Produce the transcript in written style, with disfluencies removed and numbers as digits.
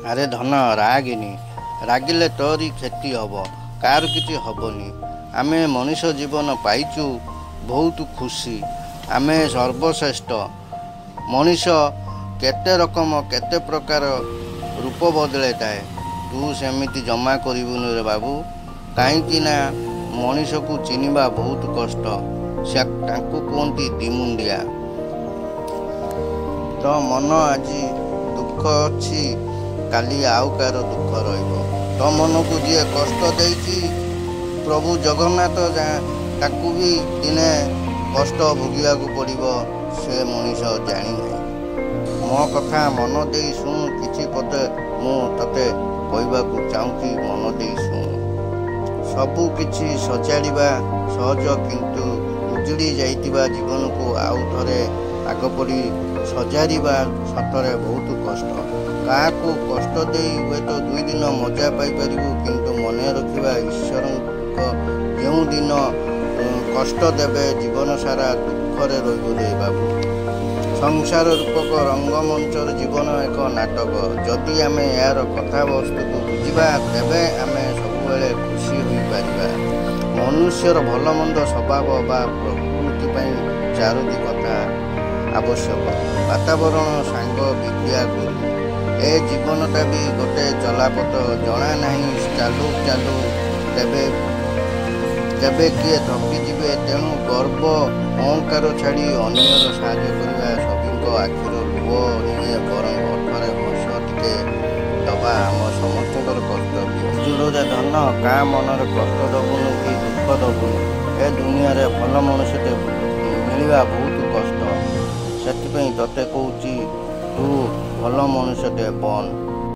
ଆରେ ଧନ, ରାଗିନି। ରାଗିଲେ ତୋରି କ୍ଷତି ହେବ, କାହାର କିଛି ହେବନି। ଆମେ ମଣିଷ ଜୀବନ ପାଇଛୁ, ବହୁତ ଖୁସି। ଆମେ ସର୍ବଶ୍ରେଷ୍ଠ ମଣିଷ। କେତେ ରକମ କେତେ ପ୍ରକାର ରୂପ ବଦଳାଇଥାଏ। ତୁ ସେମିତି ଜମା କରିବୁନି ରେ ବାବୁ, କାହିଁକି ନା ମଣିଷକୁ ଚିହ୍ନିବା ବହୁତ କଷ୍ଟ। ସେ ତାଙ୍କୁ କୁହନ୍ତି ଦିମୁଣ୍ଡିଆ। ତୋ ମନ ଆଜି ଦୁଃଖ ଅଛି, କାଲି ଆଉ କାହାର ଦୁଃଖ ରହିବ। ତୋ ମନକୁ ଯିଏ କଷ୍ଟ ଦେଇଛି, ପ୍ରଭୁ ଜଗନ୍ନାଥ, ତାକୁ ବି ଦିନେ କଷ୍ଟ ଭୋଗିବାକୁ ପଡ଼ିବ। ସେ ମଣିଷ ଜାଣିନାହିଁ। ମୋ କଥା ମନ ଦେଇ ଶୁଣୁ। କିଛି ପଦେ ମୁଁ ତତେ କହିବାକୁ ଚାହୁଁଛି, ମନ ଦେଇ ଶୁଣୁ। ସବୁ କିଛି ସଜାଡ଼ିବା ସହଜ, କିନ୍ତୁ ଉଜୁଡ଼ି ଯାଇଥିବା ଜୀବନକୁ ଆଉ ଥରେ ଆଗ ପରି ସଜାଡ଼ିବା ସତରେ ବହୁତ କଷ୍ଟ। କାହାକୁ କଷ୍ଟ ଦେଇ ହୁଏତ 2 ଦିନ ମଜା ପାଇପାରିବୁ, କିନ୍ତୁ ମନେ ରଖିବା, ଈଶ୍ୱରଙ୍କ ଯେଉଁ ଦିନ କଷ୍ଟ ଦେବେ, ଜୀବନ ସାରା ଦୁଃଖରେ ରହିବୁ ରେ ବାବୁ। ସଂସାର ରୂପକ ରଙ୍ଗମଞ୍ଚର ଜୀବନ ଏକ ନାଟକ। ଯଦି ଆମେ ଏହାର କଥାବସ୍ତୁକୁ ବୁଝିବା, ତେବେ ଆମେ ସବୁବେଳେ ଖୁସି ହୋଇପାରିବା। ମନୁଷ୍ୟର ଭଲମନ୍ଦ ସ୍ୱଭାବ ବା ପ୍ରକୃତି ପାଇଁ ଚାରୋଟି କଥା ଆବଶ୍ୟକ: ବାତାବରଣ, ସାଙ୍ଗ, ବିଦ୍ୟା, ଗୁରୁ। ଏ ଜୀବନଟା ବି ଗୋଟେ ଚଲାପଥ। ଜଣା ନାହିଁ ଚାଲୁ ଚାଲୁ ତେବେ କେବେ କିଏ ଥକିଯିବେ। ତେଣୁ ଗର୍ବ ଅହଙ୍କାର ଛାଡ଼ି ଅନ୍ୟର ସାହାଯ୍ୟ କରିବା, ସଭିଙ୍କ ଆଖିର ଲୁହ ନୁହେଁ ବରଂ ଓଠରେ ହସ ଟିକେ ଦେବା ଆମ ସମସ୍ତଙ୍କର କର୍ତ୍ତବ୍ୟ। ବୁଝିଲୁରେ ଧନ, କାହା ମନରେ କଷ୍ଟ ଦେବୁନି କି ଦୁଃଖ ଦେବୁନି। ଏ ଦୁନିଆରେ ଭଲ ମଣିଷଟେ ମିଳିବା ବହୁତ କଷ୍ଟ। ସେଥିପାଇଁ ତତେ କହୁଛି, ତୁ ଭଲ ମଣିଷଟେ ବନ।